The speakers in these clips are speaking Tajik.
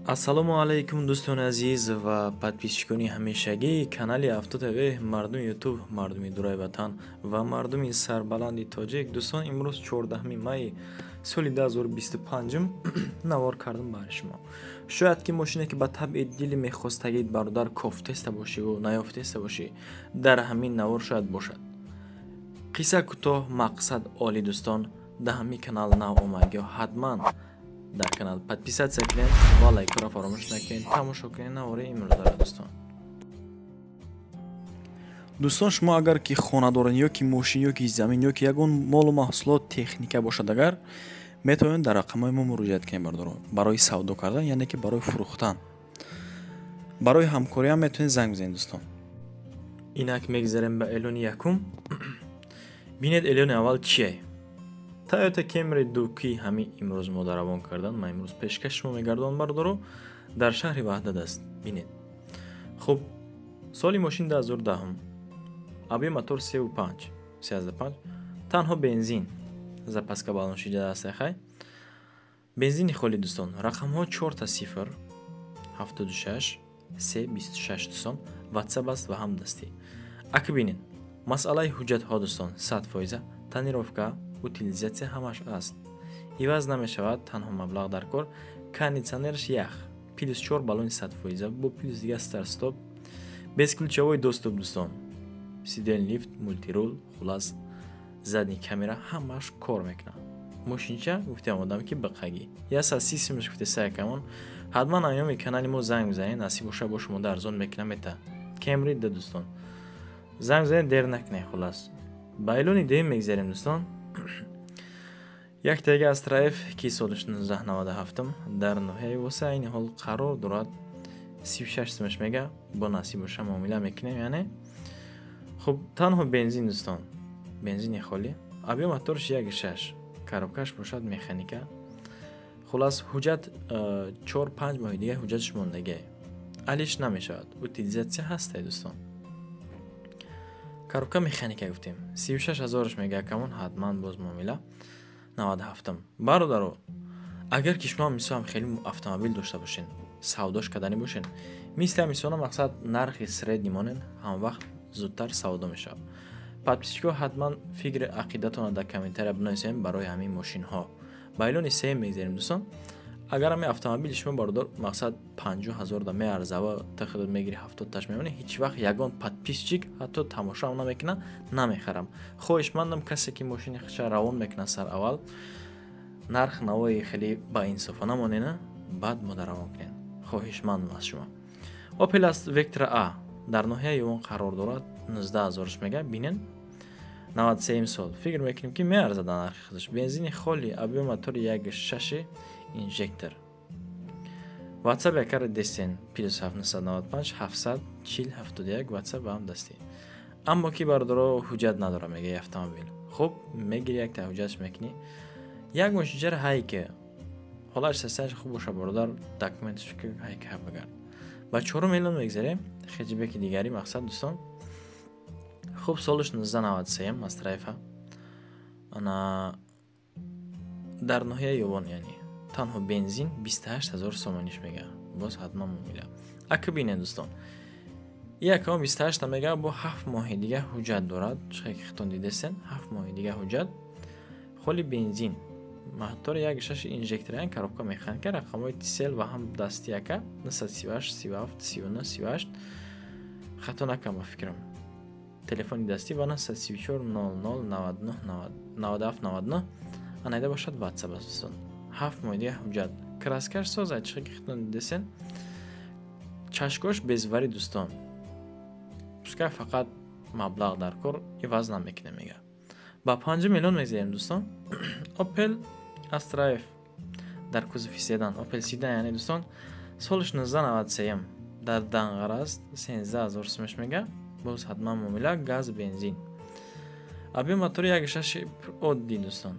Ассалому алайкум, дӯстони азиз ва подписчикони ҳамешагии канали Авто ТВ, мардуми Ютуб, мардуми дураи ватан ва мардуми сарбаланди тоҷик. Дӯстон, имрӯз 14 майи соли 2025 навор кардам барои шумо. Шояд ки мошине, ки ба табъи дили мехостагид, бародар, кофтеста бошиву наёфтеста бошӣ, дар ҳамин навор шояд бошад. Қисса кӯтоҳ, мақсад олӣ. Дӯстон, дар ҳамин канал нав омадгиҳо ҳатман дар канал подписаться кунед ва лайкҳоро фаромӯш накунед. Тамошо кунед навори имрӯзара, дӯстон. Дӯстон, шумо агар ки хона доред ё ки мошин, ё ки замин, ё ки ягон молу маҳсулот, техника бошад, агар метавонед, дар рақамҳои мо муроҷиат кунед, бардоро, барои савдо кардан, яъне ки барои фурӯхтан, барои ҳамкориам метавонед занг бизанед, дӯстон. Инак, мегзарем ба эълони якум. Бинед, эълони аввал чие? Тойота Кемри ду, ки ҳамин имрӯз мо равон кардан, ман имрӯз пешкаши шумо мегардонам, бардоро. Дар шаҳри Ваҳдат аст. Бинед, хуб, соли мошин 2010, объём мотор 3,5, 35, танҳо бензин, запаска баллон шида аст, хай, бензини холи. Дӯстон, рақамҳо 0000 763 26. Дӯстон, Ватсап аст ва ҳам дастӣ. Ака, бинед, масъалаи ҳуҷҷатҳо, дӯстон, 100%, тонировка, утилизация ҳамаш аст, иваз намешавад, танҳо маблағ дар кор. Кондитсионерш ях, плюс чор баллони 100%, бо плюс дига старт-стоп, бесключевой доступ, дӯстон, сиденье лифт, мультируль, хулас, задний камера ҳамаш кор мекунад. Мошинча, гуфтем, одам ки биқагӣ 130 сумаш гуфте сайкамон. Ҳатман айёми канали мо занг бизанед, насиб боша, бо шумо арзон мекунам мета. Кемри да, дӯстон, занг бизанед, дер накунед. Хулас, ба эълони дуюм мегзарем, дӯстон. Яктаги Астра Ф, ки соли 1997 дар ноҳияи Восе айни ҳол қарор дорад, 36 сумаш мега, бо насиб боша, муомила мекунем. Яъне, хуб, танҳо бензин, дӯстон, бензини холӣ, объём моторш 1,6, коробкаш бошад механика. Хулас, ҳуҷҷат 4-5 моҳи дига ҳуҷҷатш мондагиа, алиш намешавад, утилизация ҳастай, дӯстон. Коробка механика гуфтем, 36 ҳазораш мега камон, ҳатман боз муомила. 97-м. Бародаро, агар ки шумо мисолам хеле автомобил дошта бошен, савдош карданӣ бошен, мисли ҳамисона, мақсад, нархи средний монен, ҳамвақт зудтар савдо мешавад. Подписчикҳо, ҳатман фикри ақидатонро дар комментария бинависем барои ҳамин мошинҳо. Ба эълони сеюм мегзарем, дӯстон. Агар ҳамин автомобили шумо, бародар, мақсад, 50 000 да меарзава, та худат мегири, 70-таш мемонӣ, ҳеҷ вақт ягон подписчик ҳатто тамошоам намекунад, намехарам. Хоҳишмандам, касе ки мошини худша равон мекунад, сар аввал нарх навои хеле баинсофона монена, баъд мода равон кунед. Хоҳишмандам аз шумо. Опел аст Вектра А, дар ноҳияи Ёвон қарор дорад, 19 ҳазораш мега. Бинед, 93 сол, фикр мекунем, ки меарзад дар нархи худаш. Бензини холи, объём мотори 1,6, инжектор. Ватсап якара дестен, +7 995 700 40 71, ватсап ба ҳам дастӣ. Аммо ки, бародаро, ҳуҷҷат надорам, мега автомобил. Хуб, мегири, якта ҳуҷҷатш мекунӣ, як мошинчара ҳай, ки ҳолаш састаш хуб боша, бародар, документаш ҳай ки багард. Ба чорум эълон мегзарем, хэтчбеки дигари, мақсад, дӯстон. Хуб, солаш 1993, Астра Фа, ана, дар ноҳияи Ёвон, яъне танҳо бензин, 28 000 сомониш мега, боз ҳатман муомила. Ака, бинед, дӯстон, якам 28-та мега, бо 7 моҳи дига ҳуҷҷат дорад. Чихе ки хитон дидестен, 7 моҳи дига ҳуҷҷат, холи бензин, мотори 1,6 инжектор, коробка механика, рақамҳои Тисел ва ҳам дасти яка 938 37 39 38, хато накам, ба фикрам, телефони дастӣ ва 934 00 99 97 99, анайда бошад ватсап аст. Дӯстон, 7 моҳи дига ҳуҷҷат, краскаш соза, чихе ки хитон дидесен, чашкош безвари, дӯстон, пускай фақат маблағ дар кор, иваз намекунем, мега. Ба панҷум эълон мегзарем, дӯстон. Опел Астра Ф дар кузови седан, Опел седан, яъне, дӯстон, солаш 1993, дар Данғара аст, 13 000 сумаш мега, боз ҳатман муомила. Газ, бензин, объём мотори 1,6 оддӣ, дӯстон.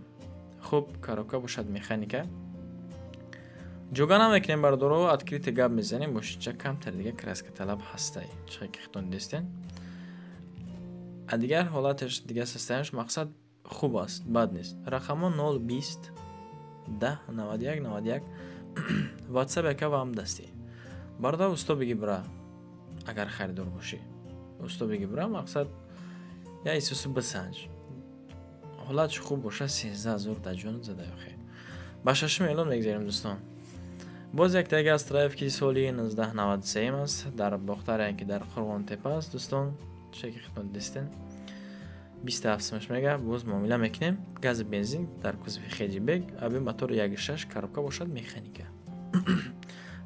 Хуб, коробка бошад механика. Ҷога намекунем, бародаро, открытый гап мезанем. Мошинча камтар дига краска талаб ҳастай, чихе ки хитон дистен. А дигар ҳолаташ, дигар состояниеш, мақсад, хуб аст, бад нест. Рақамҳо 0 20 10 91 91. WhatsApp яка ва ҳам дастӣ. Бародар, усто биги бира, агар харидор бошӣ. Усто биги бира, мақсад я исусу бисанҷ. Ҳолатш хуб боша, 13 000 дар ҷонат зада охе. Ба шашум эълон мегзарем, дӯстон. Боз яктаги Астра F, ки соли 1993 аст, дар Бохтар, яъне ки дар Қурғонтепа аст, дӯстон. Чеки хидмат дистен. 27 сумаш мега, боз муомила мекунем. Гази бензин дар кузови хэтчбек, объём мотор 1.6, коробка бошад механика.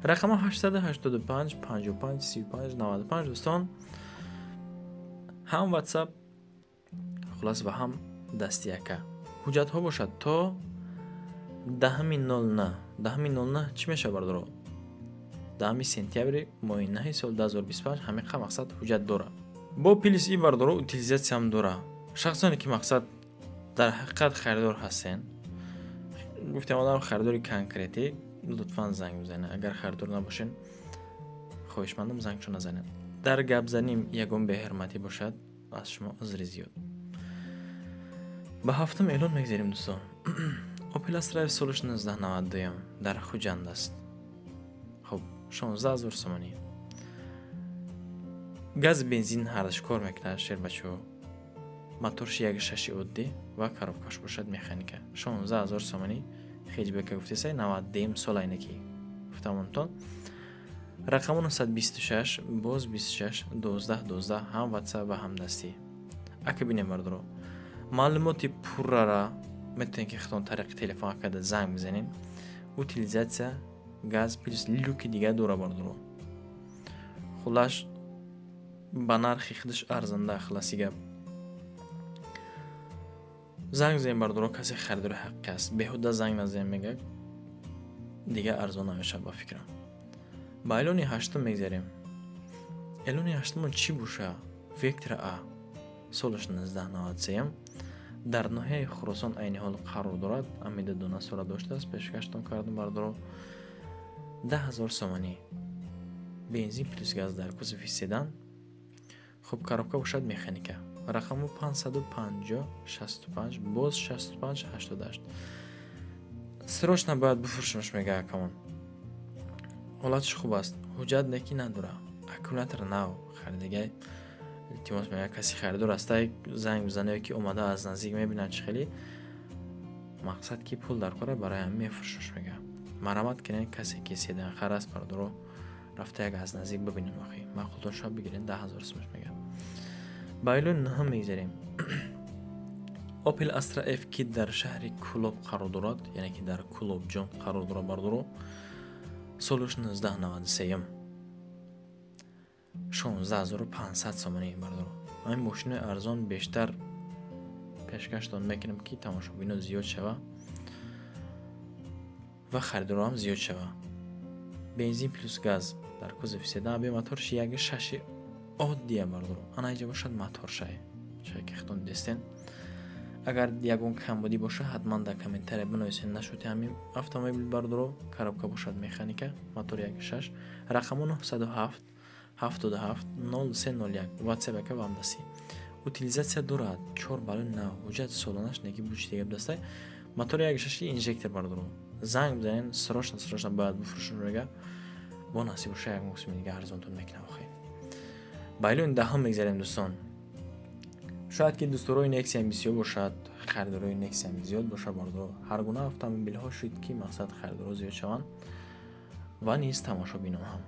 Рақама 885 55 35 95, дӯстон. Ҳам WhatsApp, хулас, ва ҳам дасти яка. Ҳуҷҷатҳо бошад то даҳами нол на. Даҳами нол на чӣ мешавад, бародаро? 10 сентябри моҳи наҳи соли 2025 ҳамиқа мақсад ҳуҷҷат дорад. Бо плюс и, бародаро, утилизатсиям дорад. Шахсоне ки мақсад дар ҳақиқат харидор ҳастен, гуфтем, одам харидори конкретӣ, лутфан занг бизанед. Агар харидор набошен, хоҳишмандам, зангшо назанед. Дар гапзаним ягон беҳурматӣ бошад, аз шумо узри зиёд. Ба ҳафтум эълон мегзарем, дӯстон. Opel Astra F, солаш 1992, дар Хуҷанд аст. Хуб, 16 000 сомонӣ. Газ, бензин ҳардаш кор мекунад, шербачаҳо. Моторш 1.6 оддӣ ва коробкаш бошад механика. 16 000 сомонӣ, хэтчбека гуфтесай, 92 сол айнаки гуфтамонтон. Рақаму 926 боз 26 12 12, ҳам WhatsApp ва ҳам дастӣ. Ака, бинем, бародаро, маълумоти пуррара метавонед ки худтон тариқи телефон карда занг бизанед. Утилизатсия, газ, плюс люки дига дора, бародаро. Хулаш, ба нархи худаш арзанда. Хуласи гап, занг занем, бародаро, касе харидори ҳақиқӣ аст. Беҳуда занг назанем, мега, дига арзон намешавад, ба фикрам. Ба эълони ҳаштум мегзарем. Эълони ҳаштумон чӣ боша? Вектра А, солаш 1993, дар ноҳияи Хуросон айни ҳол қарор дорад. Амида дона сурат доштааст, пешкаштон кардам, бародаро. 10 000 сомонӣ, бензин плюс газ дар кузови седан. Хуб, коробка бошад механика. Рақаму 550 65 боз 65 88. Срочно бояд бифурӯшимаш, мега акамон. Ҳолатш хуб аст, ҳуҷҷат неки надора, аккумулятор нав харидагай. Илтимос, мега, каси харидор астай, занг бизане, ки омада аз наздик мебинад, чӣ хеле мақсад ки пул дар кора, барои ҳам мефурӯшаш, мега. Марҳамат кунед, касе ки седанхар аст, бародаро, рафта як аз наздик бибинем, охи маъқултон шояд, бигирен. 10 000 сумаш мега. Ба эълони нӯҳум мегзарем. Opel Astra F, ки дар шаҳри Кӯлоб қарор дорад, яъне ки дар Кӯлобҷон қарор дорад, бародаро, солаш 1993, 16 500 сомонӣ, бародаро. Ҳамин мошинои арзон бештар пешкаштон мекунем, ки тамошобино зиёд шава ва харидорам зиёд шава. Бензин плюс газ дар кузови седан, объём моторш 1.6 оддия, бародаро. Ана иҷа бошад моторшай, чае ки худтон дистен. Агар ягон камбудӣ боша, ҳатман дар комментария бинависед нашуди ҳамин автомобил, бародаро. Коробка бошад механика, мотор 1.6, рақаму 907 77 0301, WhatsApp яка ва ҳамдастӣ. Утилизатсия дорад, чор баллони нав, ҳуҷҷати солонаш неки бучидага дастай. Мотори 1.6 инжектор, бародаро. Занг бизанед, срочно, срочно бояд бифурӯшем, мега. Бо насиб боша, як мавсими дига арзонтон мекунам, охи. Ба эълони даҳум мегзарем, дӯстон. Шояд ки дӯстдорои Нексиям бисёр бошад, харидорои Нексиям зиёд бошад, бародаро. Ҳар гуна автомобилҳо шуд, ки мақсад харидоро зиёд шаванд ва низ тамошобинон ҳам.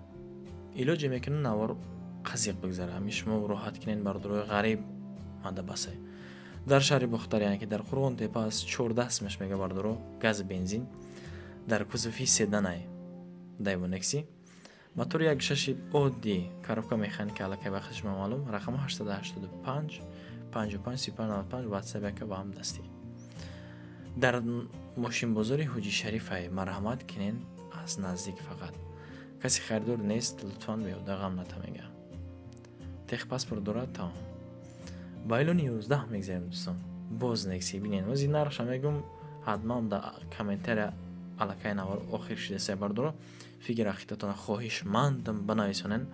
Илоҷе мекунам, навор қазиқ бигзара, ҳамин шумо роҳат кунед, бародарои ғариб мада басе. Дар шаҳри Бохтар, яъне ки дар Қурғонтепа аст, 14 сумаш мега, бародаро. Гази, бензин дар кузови седанай Дайво Некси, мотори 1.6 оддӣ, коробка механика, аллакай вақти шумо маълум. Рақаму 885 55 35 95, WhatsApp яка ва ҳам дастӣ. Дар мошинбозори Ҳоҷи Шарифай, марҳамат кунед, аз наздик фақат. Касе харидор нест, лутфан беҳуда ғам ната, мега. Техпаспорт дорад, тамом. Ба эълони 11 мегзарем, дӯстон. Боз Некси, бинед, ози нархша мегум, ҳатман дар комментария аллакай навор охир шидасе, бародаро, фикр ақидатона хоҳишмандам банависонен.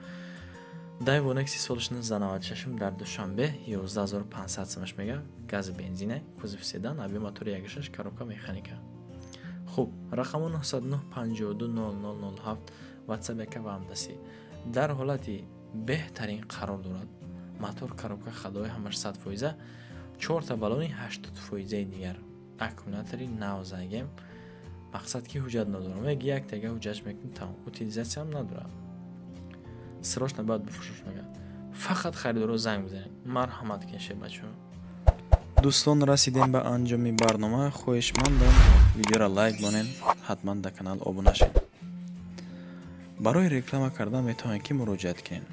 Дайво Некси, солаш 1996, дар Душанбе, 11 500 сумаш мега. Гази, бензине, кузов седан, объём мотори 1.6, коробка механика. Хуб, рақамо 909 52 00 07, WhatsApp яка ва ҳамдасӣ. Дар ҳолати беҳтарин қарор дорад. Мотор, коробка, ходовой ҳамаш 100%, чорта баллони 80%-и дигар. Аккумулятори нав загем. Мақсад ки ҳуҷҷат надорам. Меги як тега ҳуҷҷатш мекунӣ, тамом. Утилизатсиям надорад. Срочно бояд бифурӯшаш мегӯяд. Фақат харидоро занг бизанед. Марҳамат кунед, бачаҳо. Дӯстон, расидем ба анҷоми барнома. Хоҳишмандам, видеоро лайк монед, ҳатман дар канал обуна шед. Барои реклама кардан метавонед ки муроҷиат кунед.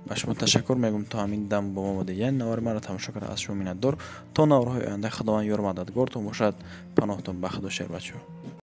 Ба шумо ташаккур мегӯм, то ҳамин дам бо мо будед, яъне навори маро тамошо карда, аз шумо миннатдор. То наворҳои оянда Худованд ёр мададгортон бошад. Паноҳтон ба Худо, шербачаҳо.